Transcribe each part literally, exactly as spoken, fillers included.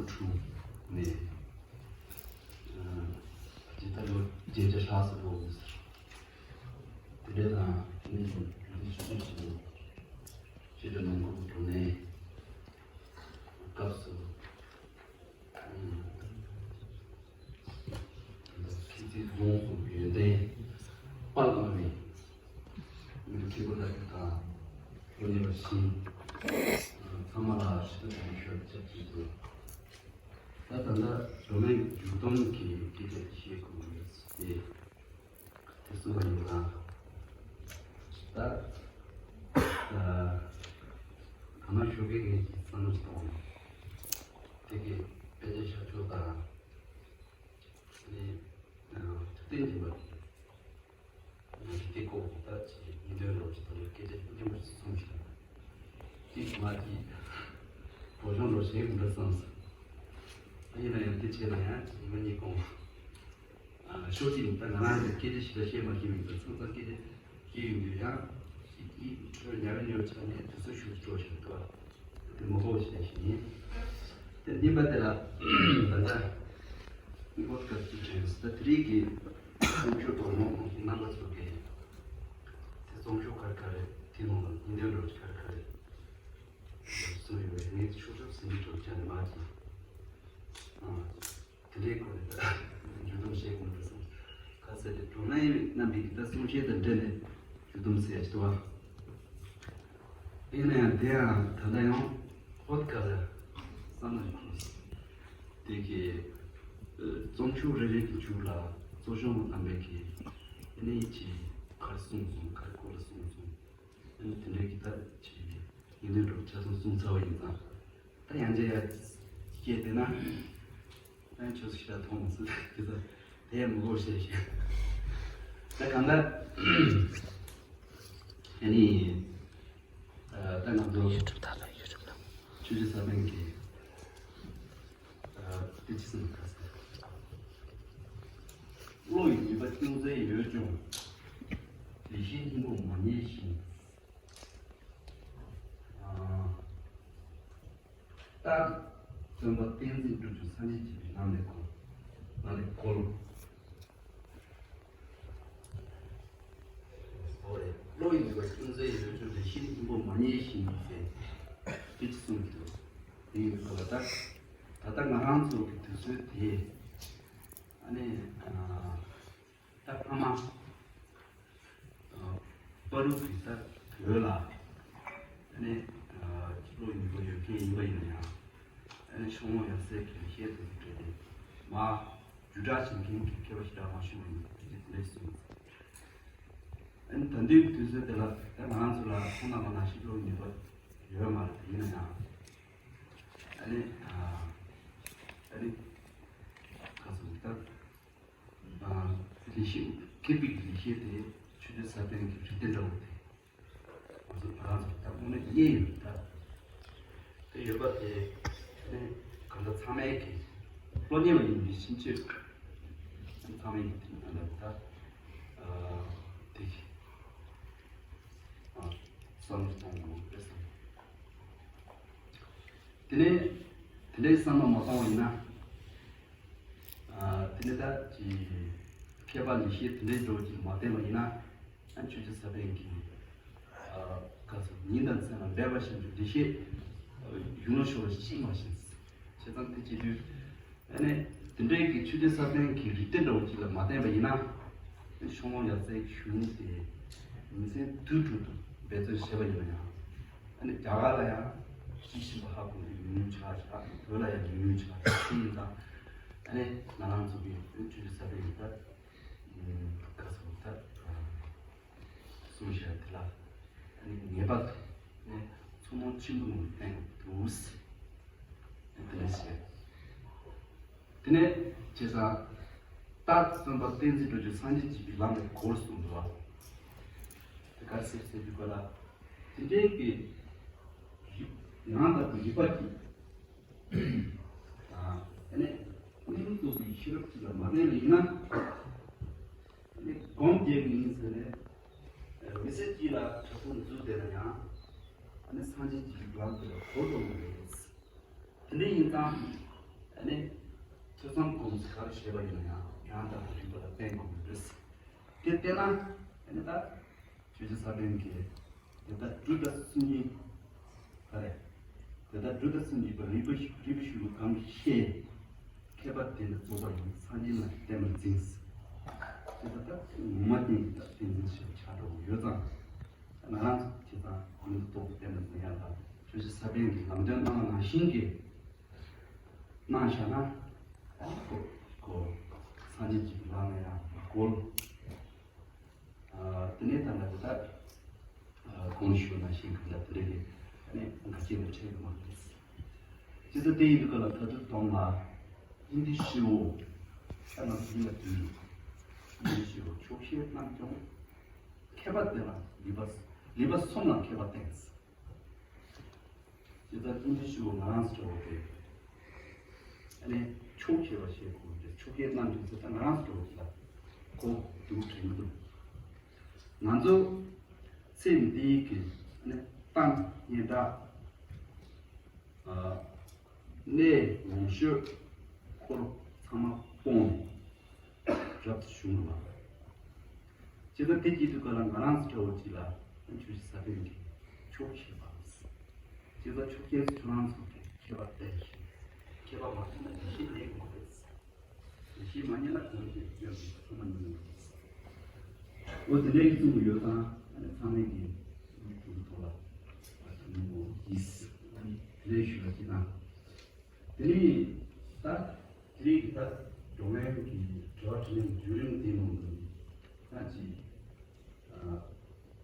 འཁྲུངས་ནས། ཇི་ལྟར་ལོ་བརྒྱད་བརྒྱ་ལྷག་ཙམ་འགྲོ་དགོས་ཟེར། དེ་འདྲ་དང་ནི་ལུས་ཤུགས་ཤིག་ནས་ཇི་ལྟར་ནང་ཁུལ་དུ་འགྲོ་ནས་སྐབས་སུ། ཁྱེད་ཚོས་རྫོང་གསུམ་གྱི་ཡོན་ཏན་དཔལ་བླ་མའི་མི་རུ་མཁན་པོ་ལྷ་རྒྱལ་དང་ལྷོ་ཉེ་བ་ཤིང་ཚང་མ་ལ་ཞུ་དག་དང་ཞུ་བར་ཆབས་ཅིག་ཏུ། ད་ད་ལྟ་མདོ་སྨད་མཇུག་སྡོམ་གྱི་སྐད་ཆ་བཤད་དགོས་ཡོད་ཟེར་ཏེ། དེ་གསུངས་པ་ཡིན་ཙང་། ད་ད་ཐ་མ་ཞོགས་ཀས་ངས་ཀྱི་བསམ་བློ་ཞིག་བཏང་ནས། དེ་གའི་དཔེ་ཆ་བཞག་ཕྱོགས་དང་། ནས་ཐུབ་བསྟན་སྦྱིན་པ་གི་ནང་གི་དེ་ཀོ་ད་ཅི་ཡིན་དོན་རོགས་ཀྱི་ད་ལོ་སྐད་ཆ་རྙིང་པ་ཞིག་གསུངས་ཤིག་དང་། ཅིག་མ་ཅིག་བོད་གཞུང་ལོ་ཞེ་གི་འདྲ་བསམ་སོང་། ཡིན་ན་ཡང་དེ་བྱས་ན་ཡང་ཉི་མ་གཉིས་གོང་། ཨ། ཕྱོགས་གཅིག་ནས་ད་ང་རང་གི་སྐད་ཆ་ཞིག་ལ་བཤད་མ་ཤེས་མིན་དང་ཚང་ཚང་སྐད་ཆ་བཤད་ཡོང་དུས་ཡང་ཅིག་ཡིད་འཕྲོད་ཉར་ཉོ་ཆ་ནས་དུས་ཚོད་ཤུགས་སུ་འགྲོ་བཞིན་འདུག་དེ་མ་གོ་བ་ཞིག་ཡིན། དེ་ནི་པ་དེ་ལ་ད་ལྟ་ངོ་སྐབས་ཀྱི་དྲན་ས་དེ་རིགས་ཀྱི་རྩོམ་ཤོག་དོ་སྣང་གནང་མཁན་རྣམ་པ་ཚོ་གིས་དེ་རྩོམ་ཤོག་ག་རེ་ག་རེ་དེ་ནང་ལ་ཉིན་དོན་འགྲོ་ག་རེ་ག་རེ་གསུངས་ཡོད་པས་ངས་ཤོག་ཤོག་ཟིན་གྱི་གྲོགས་ཅན་མ་གྱིས། དེ་འདྲའི་སྐོར་ནས་ད་མཇུག་སྡོམ་བྱེད་དགོས་འདུག་བསམ། ཁ་གསལ་དེ་སྒྲོལ་མ་གཡང་རྣམ་པའི་ད་གསུང་བཤད་དང་འབྲེལ་ནས་མཇུག་སྡོམ་ཟེར་ཞུ་བ། ཡིན་ན་ཡང་དེ་ཡང་ད་ལྟ་ཡང་ཧོད་ཀ་ལ་བསམ་བློ་ཞིག་འཁོར་སོང་། དེ་གི་རྩོམ་ཤོག་རེ་རེ་གི་མཇུག་ལ་གཙོ་སྐྱོང་རྣམ་པས་གི་ཨ་ནི་ཅི་གར་གསུངས་སོང་། གར་སྐོར་ལ་གསུངས་སོང་། ཨ་ནི་དེ་འདྲའི་གི་ད་ཅི་ཡིན་དོན་འགྲོ་ཆ་ཚང་གསུངས་ཚར་བ་ཡིན་ཙང་། ད་ཡང་བསྐྱར་ཡར་སྐྱེས་བསྡད་ན། ཨ་ནི་ཆོས་སུ་ཤི་ད་མཐོང་མ་སྲིད་དེ་ཚོ་དེ་ཡང་མི་དགོས་བཤད་ཤིང་། ད་གང་ལྟར་ཨ་ནི་ད་ང་ཚོ་ཡུ་ཊུབ་ད་ལ་ཡུ་ཊུབ་ལ་ཆོས་རྗེ་ས་པཎ་གྱི་དེ་ཅི་སེམས་ཁ་ས་བློ་ཡི་ནུས་པ་ཅུང་ཟད་ཡོད་ཀྱང་། ལེགས་བཤད་སྙིང་པོ་མ་རྙེད་བཞིན། རྟག་བརྩོན་པ་བསྟན་འཛིན་སྤྲུལ་བཅུ་སངས་རྒྱས་བྱེད་པའི་ལམ་ལས་འགོལ། ལམ་ལས་འགོལ། ཨོ་རེད། བློ་ཡི་ནུས་པ་ཅུང་ཟད་ཡོད་ཀྱང་ལེགས་བཤད་སྙིང་པོ་མ་རྙེད་བཞིན་ཟེར་དེ་ཅི་གསུངས་ཀྱི་འདུག་དེ་ཡིན་ཙང་ད་ད་ལྟ་ང་རང་ཚོ་གི་དུས་ཚོད་དེ་ཨ་ནི། ད་ཕ་མ་པ་རུ་གི་ད་བོད་ལ་ཨ་ནི་བློ་ཡི་ནུས་པ་ཡོད་མཁན་ཡིན་པ་ཡིན་ན་ཡང་། ཨ་ནི་ཤོང་མོ་ཡང་སྲས་ཀྱི་ལེགས་བཤད་དུ་འབྲེལ་ཏེ་མ་རྒྱུད་གྲགས་ཆེན་མཁན་གྱི་མཁས་པ་ཞེ་དྲག་མ་བྱུང་བ་ཡིན་པ་དེ་འདྲ་གསུངས། ཨ་ནི་ད་དུང་དུས་ཚོད་དེ་ལ་ད་ང་རང་ཚོ་ལ་ཁོང་རྣམ་པ་ནང་བཞིན་བློ་ཡི་ནུས་པ་ཡོད་མ་རེད། ཡིན་ན་ཡང་ཨ་ནི་ཨ་ནི་ག་ཚོད་ད། ལེགས་བཤད་མཁས་པའི་ལེགས་བཤད་དེ་ཆོས་རྗེ་ས་པཎ་གྱི་རིགས་ལྡན་འདྲ་བོ་དེ་ང་ཚོ་ང་རང་ཚོ་ད་དངོས་གནས་རྙེད་ཡོད་ད། དེ་ཡོད་པ་དེ་ནི་གང་ལྟར་ཚང་མས་ཀྱི་བློ་ཉེ་བ་ཡིན་པའི་ཕྱིན་ཆད་ཚང་མས་ཀྱི་དེ་ནང་ལ་ད་དེ་བསམ་བློ་གཏོང་དགོས་པས་བསམ། དེ་ནས་དེ་འདྲའི་བསམ་བློ་མ་བཏང་བ་ཡིན་ན། དེ་ནས་ད་ཅི་མཁས་པ་ལེགས་བཤད་དེ་འདྲའི་འགྲོ་ཅིག་མ་བསྟེན་པ་ཡིན་ན། ཨ་ཆོས་རྗེ་ས་པཎ་གྱི་ག་ཚོད་ཉིན་དང་མཚན་ལ་འབད་པ་བཞིན་དུ་ལེགས་བཤད་ཡུན་རིང་ཤོར་བ་ཤེས་མ་ཤེས། བྱས་ཙང་དེ་བྱེད་དུས་ཨ་ནི་དེ་འདྲའི་གི་ཆོས་རྗེ་ས་པཎ་གྱི་རིགས་ལྡན་འདྲ་བོ་ཅིག་ལ་མ་བསྟེན་པ་ཡིན་ན། ཤོང་མོ་ཡང་སྲས་ཀྱི་གཞུང་དེ་ཉིན་མཚན་དུས་དྲུག་ཏུ་འབད་རྩོལ་བྱས་པ་ཡིན་ན་ཡང་། ཨ་ནི་རྒྱ་གར་ལ་ཡང་ཤེས་བཞིན་པ་ཧ་གོ་ནས་ཉུང་ཉུང་ཆགས་ཤག་བོད་ལ་ཡང་ཉུང་ཉུང་ཆགས་ཤག་དེ་ཡིན་ཙང་ཨ་ནི་ང་རང་ཚོ་གི་ཆོས་རྗེ་ས་པཎ་གྱི་ད་ག་ཚོད་ད་གསུང་བཤད་དེ་ལ་ཨ་ནི་ངེས་པར་དུ་ནི་ཐུན་མོང་ཆེན་པོ་ནང་བསྟན་དགོས་འདུག་ཟེར་དེ་ལ་བཤད། དེ་ནས་བྱས་ཙང་རྟག་བརྩོན་པ་བསྟན་འཛིན་སྤྲུལ་བཅུ་སངས་རྒྱས་བྱེད་པའི་ལམ་ལས་འགོལ་གསུངས་འདུག་བ། དེ་ག་རེ་ཟེར་ཟེར་དུས་ག་ལ་དེ་འདྲའི་གི་ཡང་དག་པའི་རིག་པ་ཀྱིས་ཨ་ནི་གནས་ལུགས་རྟོགས་པའི་ཤེས་རབ་ཅིག་ལ་མ་བརྟེན་པ་ཡིན་ན། ཨ་ནི་སྒོམ་རྒྱག་གི་ཡིན་ཟེར་ནས་མི་ཚེ་གཅིག་ལ་དྲག་པོ་འཛུལ་བསྡད་ན་ཡང་ཨ་ནི་སངས་རྒྱས་ཀྱི་ལམ་དེ་ལ་འགོར་དོ་མ་རེད། དེ་འདྲ་ཡིན་ཙང་ ཨ་ནི་ཐོས་བསམ་སྒོམ་གྱི་ག་རེ་བྱས་པ་ཡིན་ན་ཡང་ཡང་དག་པའི་རིག་པ་ལ་བརྟེན་དགོས་ཀྱི་རེད། དེ་བལྟས་ན་ཨ་ནི་ད་ཆོས་རྗེ་ས་པཎ་གྱིས་དེ་ལྟར་སྒྲུབ་པ་སུན་འབྱིན་ག་རེ། དེ་ལྟར་སྒྲུབ་པ་སུན་འབྱིན་པ་རིག་པ་རིག་པ་ཞུགས་པའི་གང་གིས་ཤེས། མཁས་པ་དེ་ནི་རྫོགས་པ་ཡིན། སངས་རྒྱས་རྣམས་ཀྱིས་བསྟན་པར་འཛིན། དེ་ལྟར་ངོ་མ་བསྟན་གྱི་བསྟན་འཛིན་ཞེས་བྱ་འགྲོ་བ་ཡོད་ཙང་། ང་རང་ཚོ་བྱས་ཙང་ཀུན་ཏུ་རྟོག་པའི་བསྟན་པ་འཛིན་ཡག་ལ་ཆོས་རྗེ་ས་པཎ་གྱིས་ལམ་སྟོན་གནང་བ་ནང་བཞིན་གྱི་གནང་བཞག་ན། ཨ་ཁོ་ཁོ་སངས་རྒྱས་ཀྱི་ལམ་ལ་ཡང་མ་བཀོལ། ཨ་དེ་ནས་ད་ལྟ་དེ་ལྟར་ཨ་གོང་ཞུས་ནང་བཞིན་གྱི་ལ་དེ་འདྲ་གི་ཨ་ནི་འགལ་རྐྱེན་ལ་འཕྲད་ཀྱི་མ་རེད། ཇི་ལྟར་དེ་ཡིན་དུས་ག་ལ་ཐ་དུ་དོང་ལ་ཨིན་དི་ཤི་འོ། ཨ་ནང་དུ་ཡིན་ལ་དུས་ཨིན་དི་ཤི་འོ་ཆོག་ཤེས་རྣམས་ཀྱང་མཁས་པ་དེ་ལ་ལུས་པ་ལུས་པ་གསུམ་ལ་མཁས་པ་བསྟན། ཇི་ལྟར་ཀུན་གྱིས་ཞུ་བ་ང་རང་ཚོ་འདྲ་བོ་དེ། ཨ་ནི་ཆོག་ཤེས་པ་ཞེས་གོ་དེ་ཆོག་ཤེས་རྣམས་ཀྱི་ཚེ་ད་ང་རང་ཚོ་འདྲ་བོ་དེ་ལ་གོ་འདུག་དྲན་གྱི་འདུག་ང་ཚོ་ཚེ་འདིའི་གི་ཨ་ནི་གཏམ་སྙན་གྲགས་ཨ་གནས་ལོངས་སྤྱོད་འཁོར་ཚང་མ་སྤོང་ནས། རབ་ཏུ་བྱུང་བ། ཇི་ལྟར་དེ་སྐྱེས་དུས་ག་ལ་ང་རང་ཚོ་འདྲ་བོ་ཅིག་ལ་ཆོས་ཀྱི་ས་པཎ་གྱིས་ཆོག་ཤེས་པ། ཇི་ལྟར་ཆོག་ཤེས་སུ་ཁྱོད་རང་ཚོ་གིས་མཁས་པ་བསྟེན་ཞིང་མཁས་པ་མ་བསྟེན་ན་ཡེ་ཤེས་རྙེད་མ་རེད། ཡེ་ཤེས་མ་རྙེད་ན་གང་གིས་ཡོད་མེད་ཚང་མ་ཉོན་མོངས་རེད། འོ་དེ་འདྲའི་གསུང་གི་ཡོད་ཙང་ཨ་ནི་ཚང་མས་ཀྱིས་དེ་ཚོ་ཐོག་ལ་ཐུགས་སྨོན་གྱིས་དེ་འདྲའི་ཞུ་བ་ཅིག་དང་། དེ་ནས་ད་དེ་རིང་གི་ད་བགྲོ་གླེང་གི་དྲི་བ་དྲིས་ལན་གྱི་བརྒྱུད་རིམ་དེའི་ནང་དུ་ད་ཅི་དེ་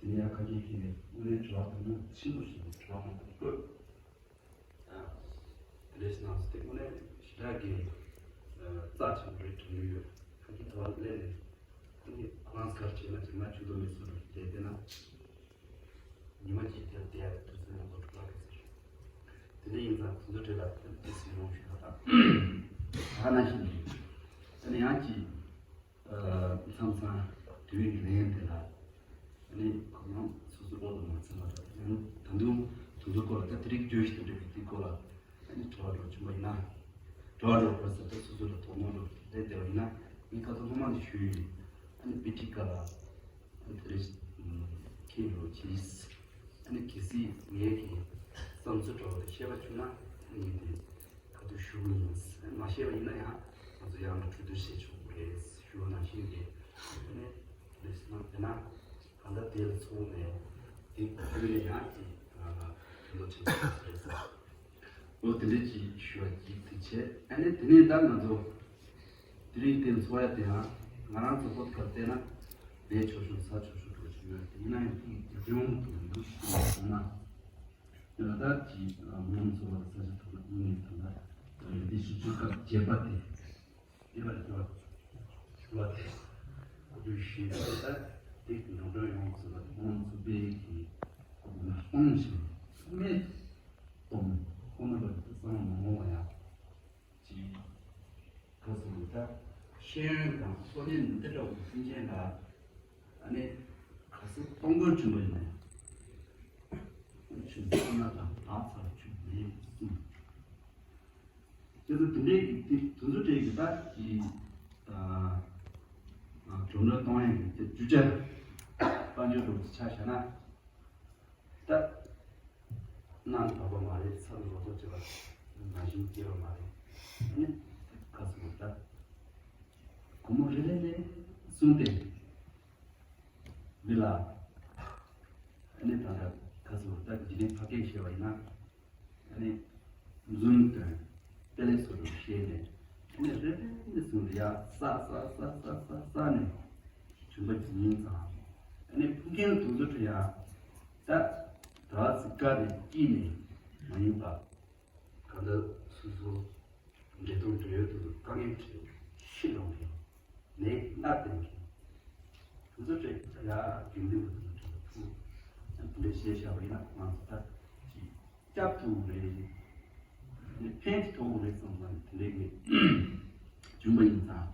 ནས་ཡང་ཁ་ཤས་ཀྱིས་དངོས་གནས་དྲི་བ་དང་ཆེན་པོ་ཞིག་དྲི་བ་དང་བཀོད། དེ་འདྲ་ཞིག་གནང་སོང་། དེ་དངོས་གནས་ཞེ་དྲག་གི་རྩ་ཆེན་པོ་རེད་དྲན་གྱི་ཡོད། ཁ་ཤས་ཐོག་ལ་སླེབས་ནས་ཁོང་གིས་ཁོ་རང་ག་རེ་བྱས་ན་ཅིག་མ་འཆུག་དོ་མེད་སོ་རེད་དེ་བལྟས་ན། ཉི་མ་གཅིག་དེར་བསྡད་ཡ་དུས་ཚོད་ཡོད་མདོག་ཁ་ཁ་ཟེར། དེ་འདྲ་ཡིན་ཙང་དེ་ཚོ་གྲས་ལ་དེ་ཚོ་ཡོང་ཞུ་བ་དང་། ད་ག་ནང་བཞིན་རེད། དེ་ནས་ཡང་གཅིག་མཚམས་མཚམས་དུས་ཡུན་གྱི་ལན་དེ་ལ་ཨ་ནི་ཁོ་རང་སོ་སོ་བློ་ལ་མ་ཚིམ་པ་དང་ཡང་ད་དུང་དེ་ཚོ་སྐོར་ལ་ད་དེ་རིང་བརྗོད་གཞི་དང་འབྲེལ་བའི་དེའི་སྐོར་ལ་ཨ་ནི་དྲི་བ་འདྲ་བྱུང་བ་ཡིན་ན། དྲི་བ་འདྲ་བ་ཟེར་ད་སོ་སོ་ལ་དོགས་སྣང་འདྲ་བ་སླེབས་བསྡད་པ་ཡིན་ན་ངས་ཁ་སང་སྔོན་མ་ནས་ཞུས་ཡོད། ཨ་ནི་པི་ཊི་ཀ་ལ། དེ་རེད། ཁྱེད་རོགས་གྱིས། ཨ་ནི་གལ་སྲིད་ངས་ཀྱི་བསམ་ཚུལ་འདྲ་བོ་དེ་ཤེས་པ་བྱུང་ན་ངས་དེ་ག་དུས་ཞུ་གི་ཡིན། ཨ་ནི་མ་ཤེས་པ་ཡིན་ན་ཡང་ང་ཚོ་ཡང་ན་གྲོས་བསྡུར་བྱེད་ཆོག་གི་རེད་ཞུ་བ་ནང་བཞིན་གྱི་ཨ་ནི་དེ་རེད་ཟེར་ན་དེ་ན་གང་ལྟར་དེ་ལ་ཚོགས་ནས་དེ་བརྒྱུད་ནས་ཡང་ཀྱི་ང་ལ་གྲོས་བསྡུར་བྱེད་ཆོག་གི་རེད་ཟེར། འོ་དེ་འདྲ་ཅིག་ཞུ་བ་ཅིག་དེ་བྱས་ཨ་ནི་དེ་ནས་ད་ང་ཚོ་དེ་རིང་དེ་ཚོགས་ཡ་དེ་ཡང་ང་རང་ཚོ་ཧོབ་ཁར་བལྟས་ན་ལས་ཆོག་ཆོག་ས་ཆོག་ཆོག་འགྲོ་བཞིན་ཡོད་དེ་ཡིན་ན་ཡང་དེ་ཡོང་དུ་འདུག་ཞུ་བ་སོང་ན་ལ་དྭགས་ཀྱི་མི་མང་ཚོགས་པ་ས་ཆ་ཐོག་ལ་དངོས་གནས་ད་ལྟ་རེ་འདི་ཞུ་ཚུལ་སྐབས་བརྒྱད་པ་དེ་དེ་ལ་ཞུ་བ་ཞུ་བ་དེ་གོ་བསྡུར་ཞུས་ཏེ་ད་དེ་ནང་དོན་ཡོང་ཚུལ་ལ་དེ་མང་ཚོགས་པའི་གི་གོ་བསྡུར་སྤང་ཞིང་ཚང་མས། གཏོང་ཁོ་ན་ལ་བསམ་མ་འོང་བ་ཡང་ཅིག་ག་ཟེར་ད་ཤེས་ཡོན་དང་གསོ་ཉན་འདི་འདྲ་བོ་ཤེས་མཁན་ལ་ཨ་ནི་ག་ཟེར་གཏོང་དགོས་བྱུང་བ་ཡིན་ན་ཆུ་ཁོ་ན་དང་ལག་ཚར་ཆུ་མེད་གསུངས། དེ་ཚོ་དེ་འདྲའི་གི་དེ་དེ་ཚོ་འདྲའི་གི་ད་ཅིག་གྲུབ་འབྲས་གཏོང་ཡས་ཀྱི་དེ་རྒྱུ་ཆ་དཔལ་འབྱོར་འདྲ་བོ་ཆ་བཞག་ན། ད། གནམ་དྭངས་པ་མ་རེད་ཚ་ནི་རོ་ཐོག་བྱེད་པ་ནང་བཞིན་སྐྱེ་བ་མ་རེད། ཨ་ནི་ཁ་སུ་ད་སྒོར་མོ་རེ་རེ་རེ་གསུངས་ཏེ་མི་ལ་ཨ་ནི་ད་ལྟ་ཁ་སུ་ད་འཇིག་རྟེན་ཕ་སྐད་བཤད་པ་ཡིན་ན། ཨ་ནི་རྫུན་དོན་དཔེ་ལེགས་སོ་སོར་བཤད་ནས་ཨ་ནི་རེ་རེ་ནས་བཟུང་སྟེ་ཡ་ས་ས་ས་ས་ས་ས་ནས་བྱུང་བ་ཡིན་ཙང་ཨ་ནི་ཕུགས་རྒྱང་དུ་འཛུལ་དུ་ཡ་ད་ད་ཚིག་ཀ་ནས་སྐྱིད་ནས་མ་ཡིན་པ་གང་ལྟར་སོ་སོ་འདྲེ་དང་འདྲེ་ཡོད་དུ་དཀའ་ངལ་འཕྲད་ཤི་ལོང་གི་ནས་སླར་བསྟན་གྱི། དུས་ཚོད་རེ་ཡ་རྒྱུན་ལྡན་དུ་དུས་ཚོད་ཐུག་ཡང་དེ་འདྲ་བཤད་བཞག་པ་ཡིན་ན་ང་ཚོ་ད་ཅིག་སྐྱབས་ཐུབ་རེད། ཕན་ཐོགས་རེད་བསམ་ན་དེ་འདྲའི་གི་བྱུང་བ་ཡིན་ཙང་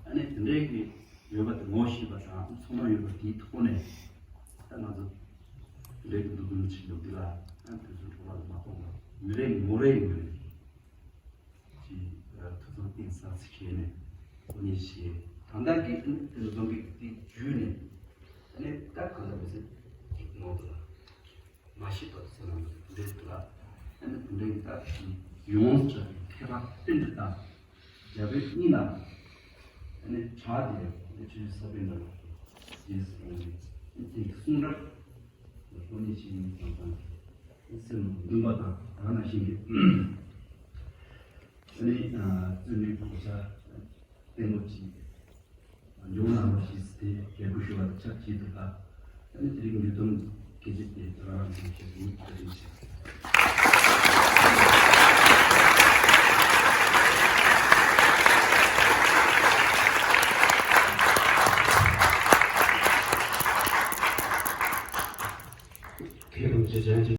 ཨ་ནི་དེ་འདྲའི་གི་ཡོད་པ་དེ་ངོ་ཤེས་པ་དང་ཚོར་སྣང་ཡོད་པ་དེའི་ཐོག་ནས་ད་ང་ཚོ་དེ་འདྲའི་གི་འདུ་འཛོམས་བྱེད་ཡོང་དུས་ལ་ཨ་དུས་ཚོད་འཕྲོ་བརླག་མ་གཏོང་བར་ཡུན་རིང་ངོ་རེ་ངོ་རེ། ཅིག་ ཡིན་ས་ཚིགས་ནས་ཨོ་ནི་ཞེས་ད་ལྟ་གི་དེ་ནི་རྫོང་གི་དེ་བརྒྱུད་ནས་ཨ་ནི་ད་གང་ལྟར་མི་ཚེ་གཅིག་ནོར་དུ་ལ་མ་ཤི་ཐོག་ཟེར་ན་འདི་འདྲ་ཨ་ནི་དེ་འདྲའི་ད་ཡོངས་གྲགས་ཀྱི་མཁས་པ་སྤུན་ཟླ་དང་རྒྱ་བོད་གཉིས་ལ་ཨ་ནི་ཕྱག་དེ་ཨ་ནི་ཆོས་ས་པཎ་གྲུབ་ཀྱི་རྗེས་སུ་ཡོང་བའི་དེ་གསུང་རབ་ཨོ་ནི་ཞེས་ཡིན་ཙང་ཙང་སེམས་འདུན་པ་དང་ད་ནང་བཞིན་གྱི། ཨ་ནི་བརྩོན་འགྲུས་གོ་ཆ་བརྟན་པོ་ཅིག་འབྱུང་གནང་བ་ཞིག་དེ་རྒྱལ་པོ་ཞུ་བ་ཆགས་ཀྱི་འདུག་ལ། ཨ་ནི་དེ་རིང་མཇུག་སྡོམ་སྐད་ཆ་དེ་རང་རང་ཞིག་བཤད་དགོས་བཀའ་དྲིན་ཆེ།